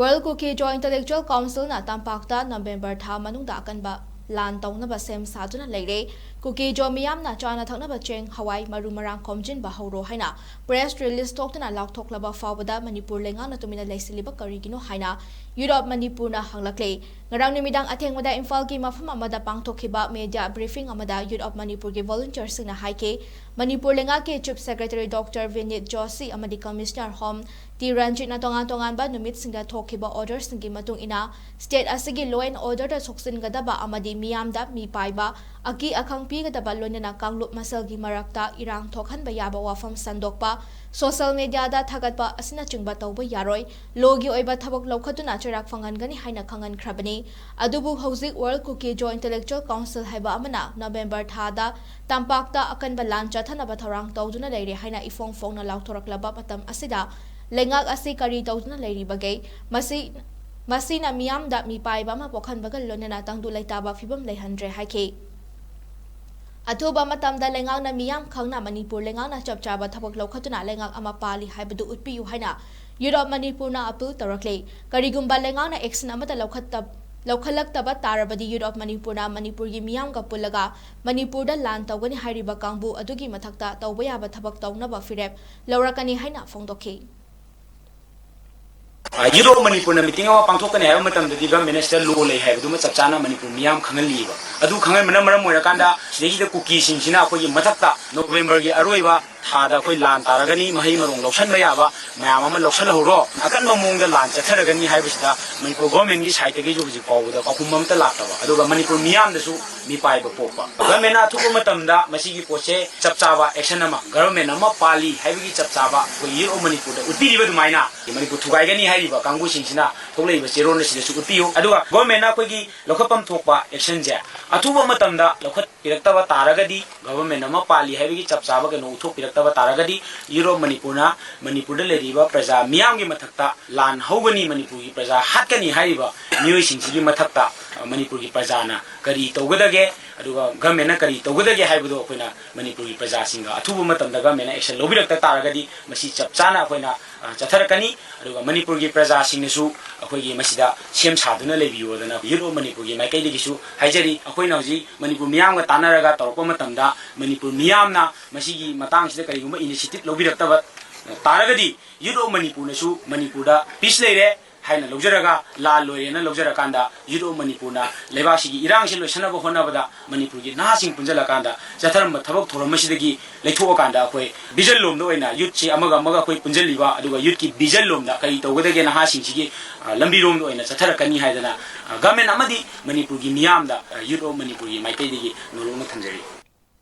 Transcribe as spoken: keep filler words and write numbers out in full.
World Kuki-Zo Intellectual Council-ꯅ ꯇꯝꯄꯥꯛꯇ November ꯊꯥ ꯃꯅꯨꯡꯗ ꯑꯀꯟꯕ ꯂꯥꯟ ꯇꯧꯅꯕ ꯁꯦꯝ ꯁꯥꯗꯨꯅ ꯂꯩꯔꯦ꯫ ꯀꯨꯀꯤ-ꯖꯣ ꯃꯤꯌꯥꯝꯅ ꯆꯥꯅ ꯊꯛꯅꯕ ꯆꯦꯡ, ꯍꯋꯥꯏ, ꯃꯔꯨ ꯃꯔꯥꯡ ꯈꯣꯝꯖꯤꯟꯕ ꯍꯧꯔꯣ ꯍꯥꯏꯅ press release ꯊꯣꯛꯇꯨꯅ ꯂꯥꯎꯊꯣꯛꯂꯕ ꯐꯥꯎꯕꯗ ꯃꯅꯤꯄꯨꯔ ꯂꯩꯉꯥꯛꯅ ꯇꯨꯃꯤꯟꯅ ꯂꯩꯁꯤꯜꯂꯤꯕ ꯀꯔꯤꯒꯤꯅꯣ ꯍꯥꯏꯅ Youth of Manipur-ꯅ ꯍꯪꯂꯛꯂꯦ꯫ ꯉꯔꯥꯡ ꯅꯨꯃꯤꯗꯥꯡ ꯑꯊꯦꯡꯕꯗ ꯏꯝꯐꯥꯜꯒꯤ ꯃꯐꯝ ꯑꯃꯗ ꯄꯥꯡꯊꯣꯛꯈꯤꯕ media briefing ꯑꯃꯗ Youth of Manipur-ꯒꯤ volunteer-ꯁꯤꯡꯅ ꯍꯥꯏꯈꯤ, ꯃꯅꯤꯄꯨꯔ ꯂꯩꯉꯥꯛꯀꯤ Chief Secretary Doctor Vineet Joshi ꯑꯃꯗꯤ Commissioner Home ꯇꯤ ꯔꯟꯖꯤꯠꯅ ꯇꯣꯉꯥꯟ ꯇꯣꯉꯥꯟꯕ ꯅꯨꯃꯤꯠꯁꯤꯡꯗ ꯊꯣꯛꯈꯤꯕ order-ꯁꯤꯡꯒꯤ ꯃꯇꯨꯡ ꯏꯟꯅ state ꯑꯁꯤꯒꯤ law and order-ꯗ ꯁꯣꯛꯆꯤꯟꯒꯗꯕ ꯑꯃꯗꯤ ꯃꯤꯌꯥꯝꯗ ꯃꯤꯄꯥꯏꯕ, ꯑꯀꯤ ꯑꯈꯪ ꯄꯤꯒꯗꯕ, ꯂꯣꯏꯅꯅ ꯀꯥꯡꯂꯨꯞ ꯃꯁꯦꯜꯒꯤ ꯃꯔꯛꯇ ꯏꯔꯥꯡ ꯊꯣꯛꯍꯟꯕ ꯌꯥꯕ ꯋꯥꯐꯝ ꯁꯟꯗꯣꯛꯄ, social media-ꯗ ꯊꯥꯒꯠꯄ ꯑꯁꯤꯅꯆꯤꯡꯕ ꯇꯧꯕ ꯌꯥꯔꯣꯏ꯫ Law-ꯒꯤ ꯑꯣꯏꯕ ꯊꯕꯛ ꯂꯧꯈꯠꯇꯨꯅ ꯆꯩꯔꯥꯛ ꯐꯪꯍꯟꯒꯅꯤ ꯍꯥꯏꯅ ꯈꯪꯍꯟꯈ꯭ꯔꯕꯅꯤ꯫ ꯑꯗꯨꯕꯨ ꯍꯧꯖꯤꯛ World Kuki-Zo Intellectual Council ꯍꯥꯏꯕ ꯑꯃꯅ ꯅꯕꯦꯝꯕꯔ ꯊꯥꯗ ꯇꯝꯄꯥꯛꯇ ꯑꯀꯟꯕ ꯂꯥꯟ ꯆꯠꯊꯅꯕ ꯊꯧꯔꯥꯡ ꯇꯧꯗꯨꯅ ꯂꯩꯔꯦ ꯍꯥꯏꯅ ꯏꯐꯣꯡ ꯐꯣꯡꯅ ꯂꯥꯎꯊꯣꯔꯛꯂꯕ ꯃꯇꯝ ꯑꯁꯤꯗ ꯂꯩꯉꯥꯛ ꯑꯁꯤ ꯀꯔꯤ ꯇꯧꯗꯨꯅ ꯂꯩꯔꯤꯕꯒꯦ? ꯃꯁꯤ, ꯃꯁꯤꯅ ꯃꯤꯌꯥꯝꯗ ꯃꯤꯄꯥꯏꯕ ꯑꯃ ꯄꯣꯛꯍꯟꯕꯒ ꯂꯣꯏꯅꯅ ꯇꯪꯗꯨ ꯂꯩꯇꯥꯕ ꯐꯤꯕꯝ ꯂꯩꯍꯟꯗ꯭ꯔꯦ ꯍꯥꯏꯈꯤ꯫ ꯑꯊꯨꯕ ꯃꯇꯝꯗ ꯂꯩꯉꯥꯛꯅ ꯃꯤꯌꯥꯝ ꯈꯪꯅ ꯃꯅꯤꯄꯨꯔ ꯂꯩꯉꯥꯛꯅ ꯆꯞ ꯆꯥꯕ ꯊꯕꯛ ꯂꯧꯈꯠꯇꯨꯅ ꯂꯩꯉꯥꯛ ꯑꯃ ꯄꯥꯜꯂꯤ ꯍꯥꯏꯕꯗꯨ ꯎꯠꯄꯤꯌꯨ ꯍꯥꯏꯅ Youth of Manipur-ꯅ appeal ꯇꯧꯔꯛꯂꯤ꯫ ꯀꯔꯤꯒꯨꯝꯕ ꯂꯩꯉꯥꯛꯅ action ꯑꯃꯠꯇ ꯂꯧꯈꯠꯇ-, ꯂꯧꯈꯠꯂꯛꯇꯕ ꯇꯥꯔꯕꯗꯤ Youth of Manipur-ꯅ ꯃꯅꯤꯄꯨꯔꯒꯤ ꯃꯤꯌꯥꯝꯒ ꯄꯨꯜꯂꯒ ꯃꯅꯤꯄꯨꯔꯗ ꯂꯥꯟ ꯇꯧꯒꯅꯤ ꯍꯥꯏꯔꯤꯕ ꯀꯥꯡꯕꯨ ꯑꯗꯨꯒꯤ ꯃꯊꯛꯇ ꯇꯧꯕ ꯌꯥꯕ ꯊꯕꯛ ꯇꯧꯅꯕ ꯐꯤꯔꯦꯞ ꯂꯧꯔꯛꯀꯅꯤ ꯍꯥꯏꯅ ꯐꯣꯡꯗꯣꯛꯈꯤ꯫ ꯑ, Youth of Manipur-ꯅ meeting ꯑꯃ ꯄꯥꯡꯊꯣꯛꯀꯅꯤ ꯍꯥꯏꯕ ꯃꯇꯝꯗꯗꯤ government-ꯅ state law ꯂꯩ ꯍꯥꯏꯕꯗꯨꯃ ꯆꯞ ꯆꯥꯅ ꯃꯅꯤꯄꯨꯔ ꯃꯤꯌꯥꯝ ꯈꯪꯍꯜꯂꯤꯕ꯫ ꯑꯗꯨ ꯈꯪꯍꯟꯕꯅ ꯃꯔꯝ ꯑꯣꯏꯔꯀꯥꯟꯗ ꯁꯤꯗꯩꯁꯤꯗ ꯀꯨꯀꯤꯁꯤꯡꯁꯤꯅ ꯑꯩꯈꯣꯏꯒꯤ ꯃꯊꯛꯇ ꯅꯣꯕꯦꯝꯕꯔꯒꯤ ꯑꯔꯣꯏꯕ ꯊꯥꯗ ꯑꯩꯈꯣꯏ ꯂꯥꯟ ꯇꯥꯔꯒꯅꯤ, ꯃꯍꯩ ꯃꯔꯣꯡ ꯂꯧꯁꯟꯕ ꯌꯥꯕ ꯃꯌꯥꯝ ꯑꯃ ꯂꯧꯁꯜꯍꯧꯔꯣ, ꯑꯀꯟꯕ ꯃꯑꯣꯡꯗ ꯂꯥꯟ ꯆꯠꯊꯔꯒꯅꯤ ꯍꯥꯏꯕꯁꯤꯗ ꯃꯅꯤꯄꯨꯔ government-ꯀꯤ side-ꯇꯒꯤꯁꯨ ꯍꯧꯖꯤꯛ ꯐꯥꯎꯕꯗ ꯄꯥꯎꯈꯨꯝ ꯑꯃꯠꯇ ꯂꯥꯛꯇꯕ, ꯑꯗꯨꯒ ꯃꯅꯤꯄꯨꯔ ꯃꯤꯌꯥꯝꯗꯁꯨ ꯃꯤꯄꯥꯏꯕ ꯄꯣꯛꯄ꯫ Government-ꯅ ꯑꯊꯨꯕ ꯃꯇꯝꯗ ꯃꯁꯤꯒꯤ ꯄꯣꯠꯁꯦ ꯆꯞ ꯆꯥꯕ action ꯑꯃ, government ꯑꯃ ꯄꯥꯜꯂꯤ ꯍꯥꯏꯕꯒꯤ ꯆꯞ ꯆꯥꯕ ꯑꯩꯈꯣꯏ Youth of Manipur-ꯗ ꯎꯠꯄꯤꯔꯤꯕ ꯑꯗꯨꯃꯥꯏꯅ ꯃꯅꯤꯄꯨꯔ ꯊꯨꯒꯥꯏꯒꯅꯤ ꯍꯥꯏꯔꯤꯕ ꯀꯥꯡꯕꯨꯁꯤꯡꯁꯤꯅ ꯊꯣꯛꯂꯛꯏꯕ ꯆꯦꯔꯣꯜ ꯑꯁꯤꯗꯁꯨ ꯎꯠꯄꯤꯌꯨ꯫ ꯑꯗꯨꯒ government-ꯅ ꯑꯩꯈꯣꯏꯒꯤ ꯂꯧꯈꯠꯐꯝ ꯊꯣꯛꯄ action-ꯁꯦ ꯑꯊꯨꯕ ꯃꯇꯝꯗ ꯂꯧꯈꯠꯄꯤꯔꯛꯇꯕ ꯇꯥꯔꯒꯗꯤ, government ꯑꯃ ꯄꯥꯜꯂꯤ ꯍꯥꯏꯕꯒꯤ ꯆꯞ ꯆꯥꯕ ꯀꯩꯅꯣ ꯎꯠꯊꯣꯛꯄꯤꯔꯛꯇꯕ ꯇꯥꯔꯒꯗꯤ, Youth of Manipur-ꯅ ꯃꯅꯤꯄꯨꯔꯗ ꯂꯩꯔꯤꯕ ꯄ꯭ꯔꯖꯥ ꯃꯤꯌꯥꯝꯒꯤ ꯃꯊꯛꯇ ꯂꯥꯟ ꯍꯧꯒꯅꯤ, ꯃꯅꯤꯄꯨꯔꯒꯤ ꯄ꯭ꯔꯖꯥ ꯍꯥꯠꯀꯅꯤ ꯍꯥꯏꯔꯤꯕ ꯃꯤꯑꯣꯏꯁꯤꯡꯁꯤꯒꯤ ꯃꯊꯛꯇ, ꯑ, ꯃꯅꯤꯄꯨꯔꯒꯤ ꯄ꯭ꯔꯖꯥꯅ ꯀꯔꯤ ꯇꯧꯒꯗꯒꯦ? ꯑꯗꯨꯒ ꯒꯃꯦꯟꯅ ꯀꯔꯤ ꯇꯧꯒꯗꯒꯦ ꯍꯥꯏꯕꯗꯣ ꯑꯩꯈꯣꯏꯅ ꯃꯅꯤꯄꯨꯔꯒꯤ ꯄ꯭ꯔꯖꯥꯁꯤꯡꯒ ꯑꯊꯨꯕ ꯃꯇꯝꯗ ꯒꯃꯦꯟꯅ ꯑꯦꯛꯁꯟ ꯂꯧꯕꯤꯔꯛꯇ ꯇꯥꯔꯒꯗꯤ ꯃꯁꯤ ꯆꯞ ꯆꯥꯅ ꯑꯩꯈꯣꯏꯅ, ꯑ, ꯆꯠꯊꯔꯛꯀꯅꯤ꯫ ꯑꯗꯨꯒ ꯃꯅꯤꯄꯨꯔꯒꯤ ꯄ꯭ꯔꯖꯥꯁꯤꯡꯅꯁꯨ ꯑꯩꯈꯣꯏꯒꯤ ꯃꯁꯤꯗ ꯁꯦꯝ ꯁꯥꯗꯨꯅ ꯂꯩꯕꯤꯌꯣꯗꯅ Youth of ꯃꯅꯤꯄꯨꯔꯒꯤ ꯃꯥꯏꯀꯩꯗꯒꯤꯁꯨ ꯍꯥꯏꯖꯔꯤ꯫ ꯑꯩꯈꯣꯏꯅ ꯍꯧꯖꯤꯛ ꯃꯅꯤꯄꯨꯔ ꯃꯤꯌꯥꯝꯒ ꯇꯥꯟꯅꯔꯒ ꯇꯧꯔꯛꯄ ꯃꯇꯝꯗ ꯃꯅꯤꯄꯨꯔ ꯃꯤꯌꯥꯝꯅ ꯃꯁꯤꯒꯤ ꯃꯇꯥꯡꯁꯤꯗ ꯀꯔꯤꯒꯨꯝꯕ ꯏꯅꯤꯁꯤꯌꯦꯇꯤꯚ ꯂꯧꯕꯤꯔꯛꯇꯕ ꯇꯥꯔꯒꯗꯤ Youth of ꯃꯅꯤꯄꯨꯔꯅꯁꯨ ꯃꯅꯤꯄꯨꯔꯗ ꯄꯤꯁ ꯂꯩꯔꯦ ꯍꯥꯏꯅ ꯂꯧꯖꯔꯒ, ꯂꯥꯜ ꯂꯣꯏꯔꯦꯅ ꯂꯧꯖꯔꯀꯥꯟꯗ Youth of ꯃꯅꯤꯄꯨꯔꯅ ꯂꯩꯕꯥꯛꯁꯤꯒꯤ ꯏꯔꯥꯡꯁꯤ ꯂꯣꯏꯁꯤꯟꯅꯕ ꯍꯣꯠꯅꯕꯗ ꯃꯅꯤꯄꯨꯔꯒꯤ ꯅꯍꯥꯁꯤꯡ ꯄꯨꯟꯁꯤꯜꯂꯀꯥꯟꯗ ꯆꯠꯊꯔꯝꯕ ꯊꯕꯛ ꯊꯧꯔꯝ ꯑꯁꯤꯗꯒꯤ ꯂꯩꯊꯣꯛꯑꯀꯥꯟꯗ ꯑꯩꯈꯣꯏ ꯚꯤꯖꯟ ꯂꯣꯝꯗ ꯑꯣꯏꯅ ꯌꯨꯠꯁꯤ ꯑꯃꯒ ꯑꯃꯒ ꯑꯩꯈꯣꯏ ꯄꯨꯟꯁꯤꯜꯂꯤꯕ, ꯑꯗꯨꯒ ꯌꯨꯠꯀꯤ ꯚꯤꯖꯟ ꯂꯣꯝꯗ ꯀꯔꯤ ꯇꯧꯒꯗꯒꯦ ꯅꯍꯥꯁꯤꯡꯁꯤꯒꯤ, ꯑ, ꯂꯝꯕꯤꯔꯣꯝꯗ ꯑꯣꯏꯅ ꯆꯠꯊꯔꯛꯀꯅꯤ ꯍꯥꯏꯗꯅ, ꯑ, ꯒꯃꯦꯟ ꯑꯃꯗꯤ ꯃꯅꯤꯄꯨꯔꯒꯤ ꯃꯤꯌꯥꯝꯗ, ꯑ, Youth of ꯃꯅꯤꯄꯨꯔꯒꯤ ꯃꯥꯏꯀꯩꯗꯒꯤ ꯅꯣꯂꯨꯛꯅ ꯊꯝꯖꯔꯤ꯫